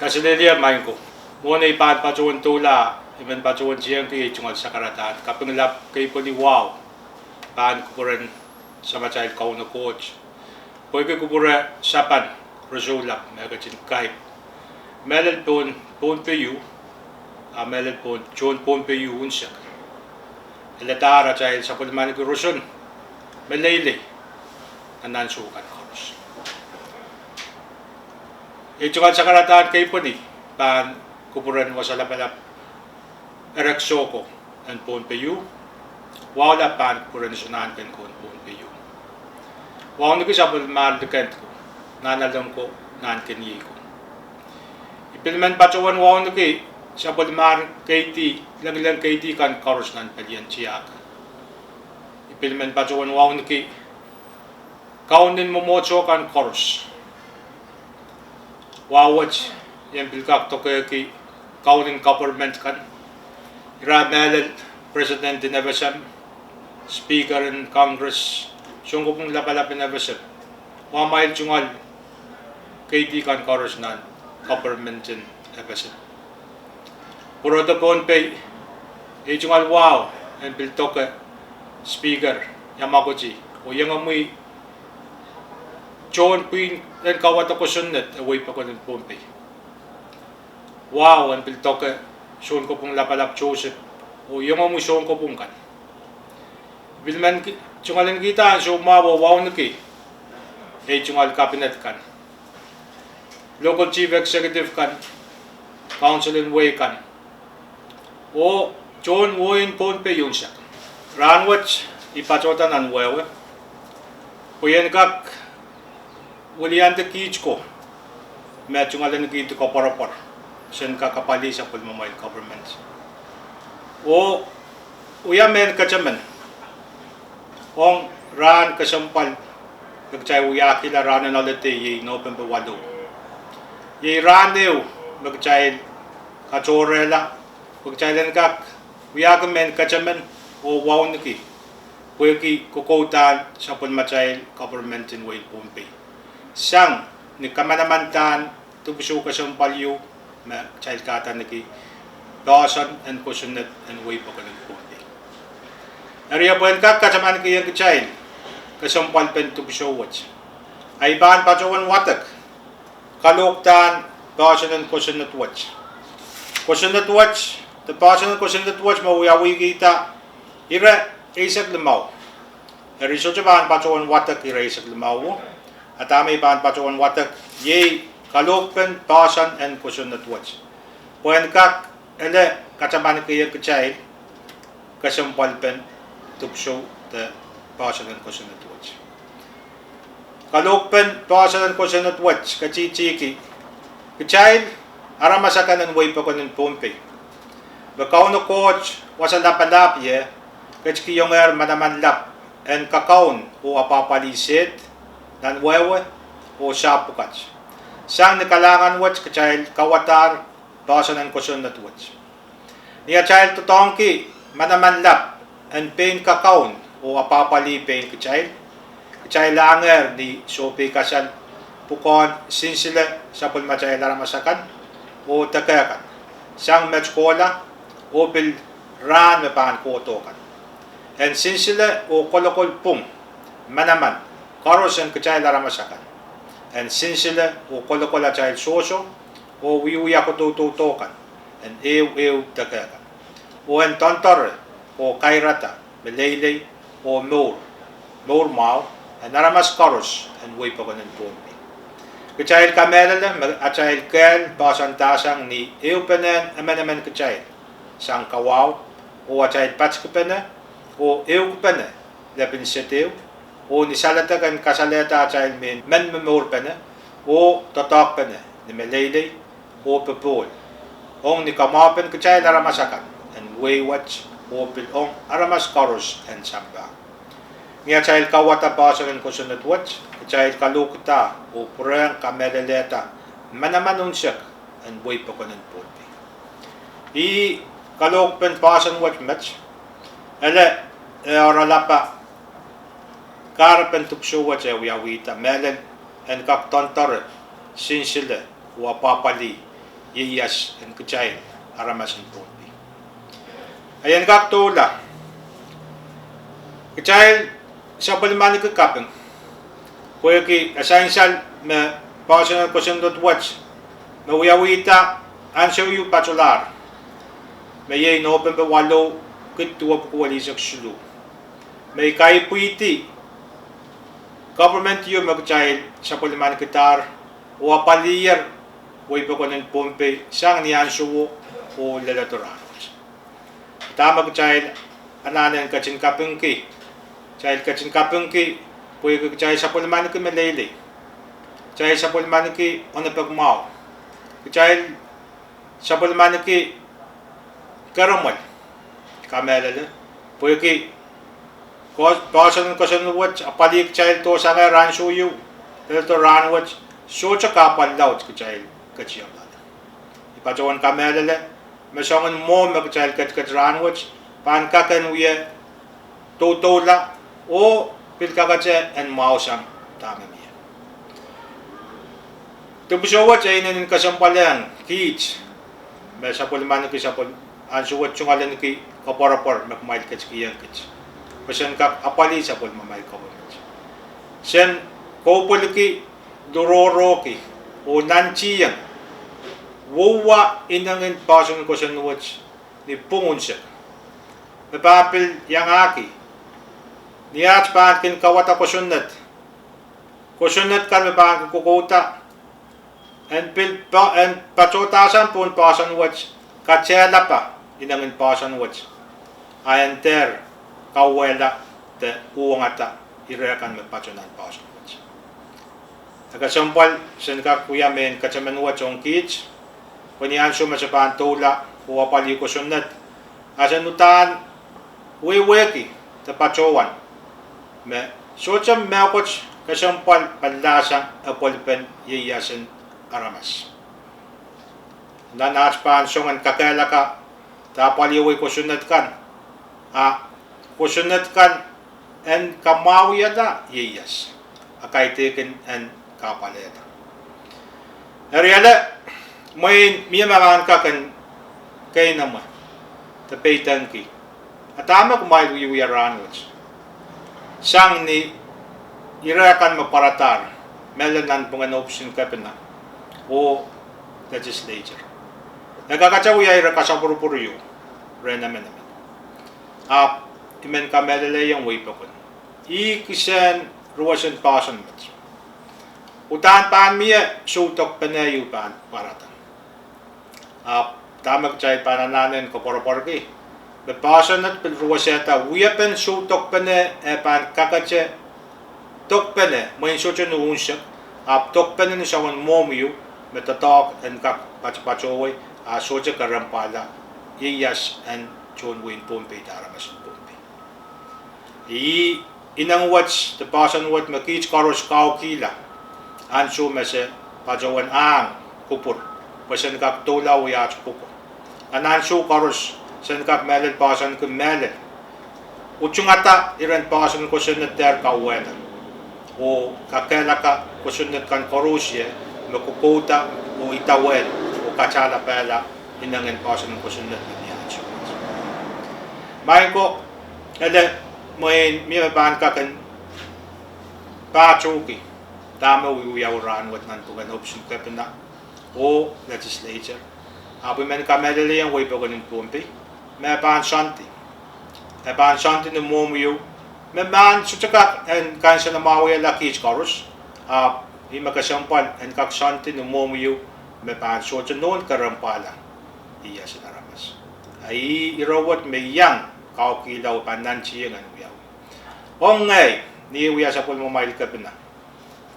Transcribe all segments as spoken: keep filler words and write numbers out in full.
Kaselehlie maing ko. Mwohn ei pahn patohwan doula, I men patohwan kihong ei tungoal sakaradahn kaping lap keipweni wahu pahn kupwuren Samatail Kauno Koht, pwehki kupwure sapan rosoulap me ketin kaip mehlel pohn Pohnpei, a mehlel pohn tohn Pohnpei unsek. Eladahr atail sapwellimaniki roson meleilei nan ansou kan koaros. Ei tungoal sakaradahn keipweni pahn kupwuren Wasa Lapalap Ereksoko en Pohnpei, wahu lap pahn kupwuren Sohn Ahnken Kohn Pohnpei. Wauneki sapwellimar likend ko, nahnalek ko, nahnkeniei ko. I pil men patohwan wauneki sapwellimar keidi, lengileng keidi kan koaros nan pelien tiahk. I pil men patohwan wauneki kaunen mwomwohdiso kan koaros. Wahu wet I en pil kak dokehki kaunen government kan, ira mehlel President en FSM, Speaker en Congress, Sounkopwung Lapalap en FSM, oh amwail tungoal keidi kan koaros nan government en FSM. Pwurodo Pohnpei, ei tungoal wahu en pil doke Speaker Yamaguchi oh iengomwi tohn pwihn en kauwada kosonned e wehi pokon en Pohnpei. Wahu en pil doke Sounkopwung Lapalap Joseph oh iengomwi sounkopwung kan. I pil men ki-, tungoal en kihda ansou mwahu oh wauneki ei tungoal cabinet kan, local chief executive kan, council en wehi kan, oh tohn wehin Pohnpei unsek. Rahnwet I patohda nan wehwe pwe I en kak wiliandi kiht ko me tungoal en kihdi koapworopwor, sen kak apwalih sapwellimamwail government, oh wia mehn ketemen ong rahn kesempwal me kitail wiahkihla rahnen holiday, iei Nopempe waluh. Iei rahn ehu me kitail katohrehla pwe kitail en kak wiahki mehn ketemen oh wauneki pwehki kokoudahn sapwellimatail government en wehin Pohnpei, sang ni kamanamandan dipwisou kesempwal ieu me kitail kahdaneki poahsoan en kosonned en wehi pokon en Pohnpei. Eri e pwehn kak katamankiong kitail kesempwalpen dipwisou wet, a I pahn patohwan wadek kalohkdahn poahsoan en kosonned wet. Kosonned wet, de poahsoan en kosonned wet me wiawihkihda ire eisek limau. Eri sohte pahn patohwan wadek ire eisek limau, a dahme I pahn patohwan wadek iei kalohkpen poahsoan en kosonned wet, pwehn kak ele katamankihong kitail kesempwalpen dipwisou de poahsoan en kosonned wet. Kalohkpen poahsoan en kosonned wet ketihtihki kitail aramas akan en wehi pokon en Pohnpei, me Kauno Koht Wasa Lapalap ie ketikihongehr manaman lap en kakaun oh apwapwalih sehd nan wehwe oh sahpw pwukat. Sang ni kalahngan wet kitail kauwadahr poahsoan en kosonned wet. Ni atail doadoahngki manaman lap en pein kakaun oh apwapwalih pein kitail, kitail ahngehr ni sohpeikasal pwukoahn sinsile sapwellimatail aramas akan oh deke kan, sang met kohla oh pil rahn me pahn kohdo kan, en sinsile oh kolokol pwung manaman koaros en kitail aramas akan, en sinsile oh kolokol atail sohso oh wiewia kodoudoudo kan, en ehu ehu deke kan, oh en doandoare oh kairada meleilei oh mour, mour mwahu en aramas koaros en wehi pokon en Pohnpei. Kitail kamehlele me atail kehl poahsoandahsang ni ehupenehn emenemen kitail, sang kawahu, oh atail patikipene oh ehukipene lepin sedehu, oh ni saledek en kasalehda atail mehn men momourpene oh doadoahkpene ni meleilei oh popohl, ong ni kamwahupen kitail aramas akan en wehi wet oh pil ong aramas koaros en sampah. Ni atail kauwada poahsoan en kosonned wet, kitail kalohkda oh pwurehng kamehlelehda manaman unsek en wehi pokon en Pohnpei. Ih kalohkpen poahsoan wet met, ele, e oaralapa kahrepen dipwisou wet e wiawihda mehlel en kak doandoare, sinsile oh apwapwalih ieias en kitail aramas en Pohnpei. Ahi en kak doula, kitail sapwellimaniki kaping, pwehki e sansal me poahsoan en kosonned wet me wiawihda ansou ieu patohlahr, me iei Nohpempe waluh, kid duwepwuko welihsek siluh, me I kaipwihdi government ieu me kitail sapwellimanikidahr oh apwaliher weipokon en Pohnpei sang ni ansouo oh leledo rahnwet. Dahme kitail anahne en ketin kapingki? Kitail ketin kapingki pwehki kitail sapwellimaniki meleilei, kitail sapwellimaniki onepek mwahu, kitail sapwellimaniki keremwel, kamehlele, pwehki poahsoan en kosonned wet apwalih kitail dohsangehr ansou ieu, leledo rahnwet, sohte kahpwal laud kitail ketiam loale. I patohwan kamehlele me soangen mwohmw me kitail ketiket rahnwet pahn kak en wie doudoula oh pil kakete en mwahusang dahme mie. Dipwisou wet e inenen kesempwalehng kiht me sapwellimaniki, sapwel- ansou wet tungoaleniki koapworopwor me kumwail ketikihong kiht, pwe sen kak apwalih sapwellimamwail government, sen koupweliki, lurohrohki oh nantihong wouwa inengin poahsoan en kosonned wet ni pwung unsek, me pahn pil iangahki ni aht pahn kin kauwada kosonned, kosonned kan me pahn kin kokouda en pil pa- en patohdahsang pohn poahsoan wet, katehlapa inengin poahsoan wet, a en dehr kauwehla de uhwongada ire kan me patoh nan poahsoan wet. E kesempwal sen kak wia mehn ketemen wet ong kiht, pwe ni ansou me se pahn doula oh apwalih kosonned, a sen uhdahn wehwehki de patohwan me sohte mehkot kesempwal pallahsang epwelipen ieiasen aramas. Nan aht pahn song en kakehlaka de apwalih wei kosonned kan, a kosonned kan en kamwahwihala ieias, a kaidehkin en kahpwalehda. Eri ele, mwein mie me pahn kak en keinemwe de peidengki, a dahme kumwail wiewia rahnwet sang ni ire kan me pwaradahr mehlel nanpwungen ohpis en kepina oh legislature? E kakete wia ire kasapwurupwur ieu rehn emenemen, ahpw I men kamehlelehiong weipokon, ih kisehn ruwesen poahsoan met. Uhdahn pahn mie soudokpene ieu pahn pwarada. Ahpw dahme kitail pahn anahne en koapworopworki? Me poahsoan wet pil ruwesehda wiepen soudokpene, e pahn kakete dokpene, mwein sohte ni unsek, ahpw dokpene ni soangen mwohmw ieu me doadoahk en kak patopatohwei, a sohte kerempwahla ieias en tohn wehin Pohnpei de aramas en Pohnpei. Ih ineng wet de poahsoan wet me kiht koaros kaukihla ansou me se patohwan ahng kupwur pwe sen kak doula wia aht pwuko. Nan ansou koaros sen kak mehlel poahsoanki mehlel, utungada iren poahsoan kosonned dehr kauwehla oh kakehlaka kosonned kan koaros me kokouda oh idawehn oh katahlapahla inengin poahsoan kosonned me ni ansou wet. Maing ko, ele, mwein mie me pahn kak en pahtohki dahme wiawi rahnwet nanpwungen ohpis en kepina oh legislature, ahpw I men kamehlelehiong weipokon en Pohnpei me e pahn soandi, e pahn soandi ni mwohmw ieu me mahn sohte kak en kansenamwahwihala kiht koaros, ahpw ih me kesempwal en kak soandi ni mwohmw ieu me pahn sohte nohn kerempwahla ieiasen aramas. A ih ire wet me I iang kaukihla oh pahn nantihong en wiawi. Ong ngehi, ni wia sapwellimamwail kepina,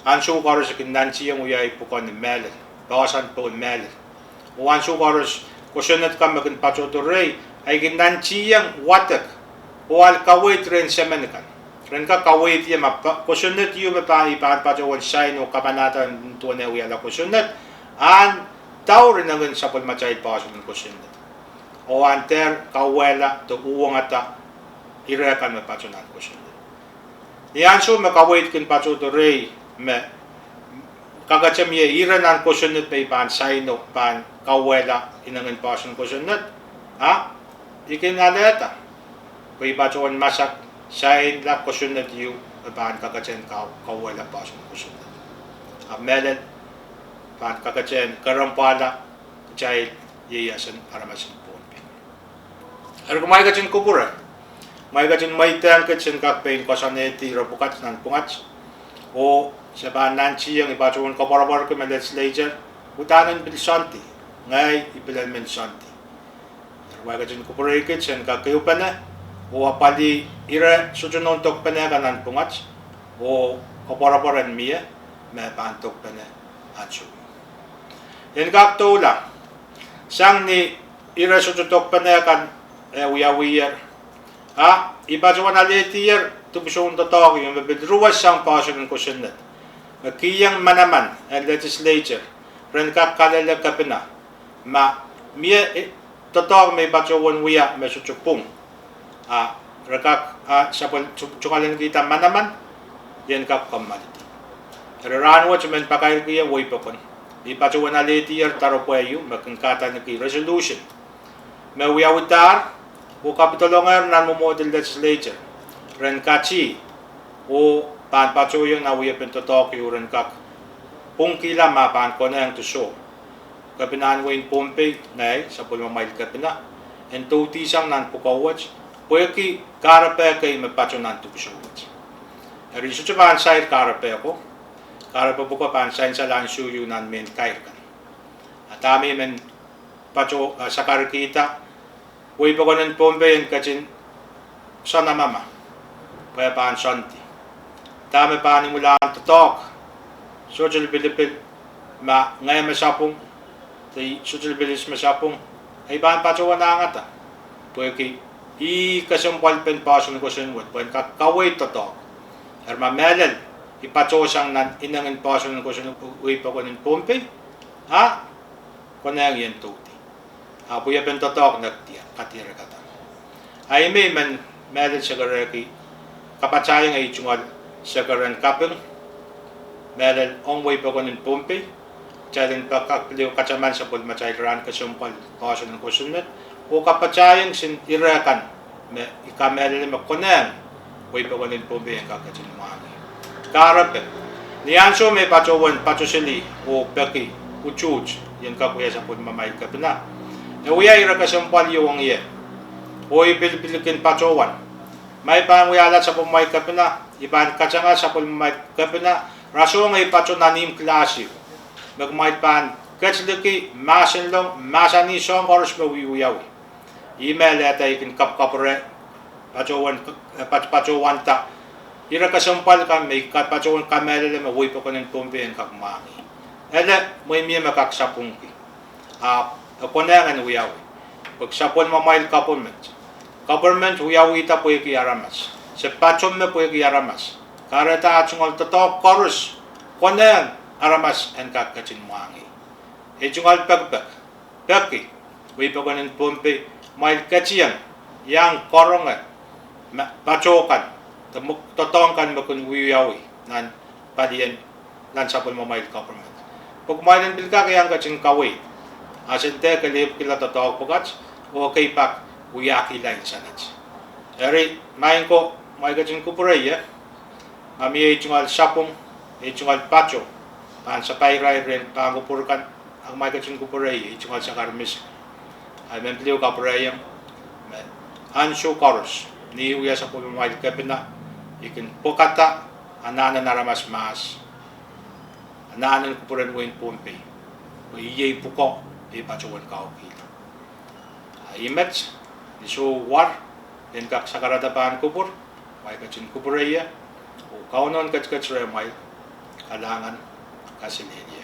ansou koaros I kin nantihong wiawi pwukoa ni mehlel, poahsoan pohn mehlel. Oh ansou koaros kosonned kan me kin patohdo rehi, I kin nantihong wadek oh ahl kaweid rehn semen kan, ren kak kaweid ie ma kosonned ieu me pahn, I pahn patohwan sain oh kapanahda en duwen eh wiahla kosonned, ahn daur inengin sapwellimatail poahsoan en kosonned oh ahn dehr kauwehla de uhwongada ire kan me patoh nan kosonned. Ni ansou me kaweid kin patohdo rehi me Kakete mie ire nan kosonned me I pahn saino pahn kauwehla inengen poahsoan kosonned, a I kin alehda pwe I patohwan masak, sainla kosonned ieu me pahn kaketehn kau- kauwehla poahsoan kosonned. A mehlel pahn kaketehn kerempwahla kitail ieiasen aramasen Pohnpei. Eri kumwail ketin kupwure, kumwail ketin mweidehng kit sen kak pein koasoanehdi ire pwukat nanpwungat, oh se pahn nantihong I patohwan koapworopworki me legislature uhdahn en pil soandi, ngehi I pil men soandi. Eri kumwail ketin kupwurei kit sen kak ehupene oh apwalih ire sohte nohn dokpene kan nanpwungat, oh koapworopwor en mie me pahn dokpene ansou. En kak doula sang ni ire sohte dokpene kan eh wiawiher, a I patohwan alehdier dipwisoun doadoahk ieu me pil ruwes sang poahsoan en kosonned, me kihong manaman en legislature ren kak kalelehkepina ma mie doadoahk me I patohwan wia me sohte pwung, a re kak, a sapwel tu- tungoalenkihda manaman, I en kak kommoaledi. Eri rahnwet I men pakairkihong wehi pokon, I patohwan alehdier doaropwe ieu me kin kadaniki resolution me wiawidahr oh kapidolongehr nan mwomwohdi legislature ren kati oh pahn patohiong nan wiepen doadoahk ieu ren kak pwungkihla ma pahn konehng de soh, kepina en wehin Pohnpei, ngehi sapwellimamwail kepina, en doudisang nan pwukoa wet pwehki kahrepe kei me pato nan dipwisou wet. Eri I sohte pahn sair kahrepe ko, kahrepe pwuko pahn sansal ansou ieu nan mehn kair kan. A dahme I men patoh, a sakarkihda, wehi pokon en Pohnpei en ketin soanamama pwe pahn soandi. Dahme pahn imwilahn doadoahk, sohte lipilipil ma ngehi me sapwung, de sohte lipilipil me sapwung, I pahn patohwanahngada pwehki ih kesempwalpen poahsoan kosonned pwe en kak kaweid doadoahk. Eri ma mehlel I patohsang nan inengen poahsoan kosonned wehi pokon en Pohnpei, a konehng I en doudi, ahpw wiepen doadoahk nek diar, kadierekada. A I men, men mehlel sekerehki kapatahiong ei tungoal sekeren kaping mehlel ong wehi pokon en Pohnpei, kitail en pak kak pil ehu kataman sapwellimatail rahn kesempwal poahsoan kosonned, oh kapatahiong sen ire kan me I kamehlele me konehng wehi pokon en Pohnpei en kak ketin mwahngih. Kahrepe, ni ansou me I patohwan pato seli oh peki utuht I en kak wia sapwellimamwail kepina, e wia ire kesempwal ieu ong ie, oh I pil pil kin patohwan, ma I pahn wiahla sapwellimamwail kepina, I pahn katanga sapwellimamwail kepina rasehng ei pato nan ihmw class ieu me kumwail pahn ketiliki mahsenlong mahsanih soahng koaros me wiewiawi. Ih me alehda I kin kapkapwure, patohwan, eh, pat- patohwanda ire kesempwal kan me I ka- patohwan kamehlele me wehi pokon en Pohnpei en kak mwahngih. Ele mweimie me kak sapwungki, ahpw e konehng en wiawi, pwe sapwellimamwail government, government wiawihda pwehki aramas, se pato me pwehki aramas, kahrehda ah tungoal doadoahk koaros konehng aramas en kak ketin mwahngih. Ei tungoal pekipek, peki wehi pokon en Pohnpei, kumwail ketieng iang karonge ma- pato kan, de mw- doadoahk kan me kin wiawi nan palien, nan sapwellimamwail government, pwe kumwail en pil kak iang ketin kaweid, a sen dehr kelehpwkihla doadoahk pwukat oh ekei pak wiahkihla insenet. Eri maing ko, kumwail ketin kupwure ie, ma mie ei tungoal sapwung, ei tungoal pato pahn sapairair rehn pahn kupwur kan, a kumwail ketin kupwure ie, ei tungoal sakar misi. A I men pil ehu kapwurehiong me ansou koaros ni I wia sapwellimamwail kepina, I kin pwekada anahnen aramas mahs, anahnen kupwuren wehin Pohnpei, pwe iei pwukoa me I patohwan kaukihla. A I met, ni soh war, en kak sakarada pahn kupwur, kumwail ketin kupwure ie, oh Kauno en ketiket rehmwail, kalahngan, kaselehlie.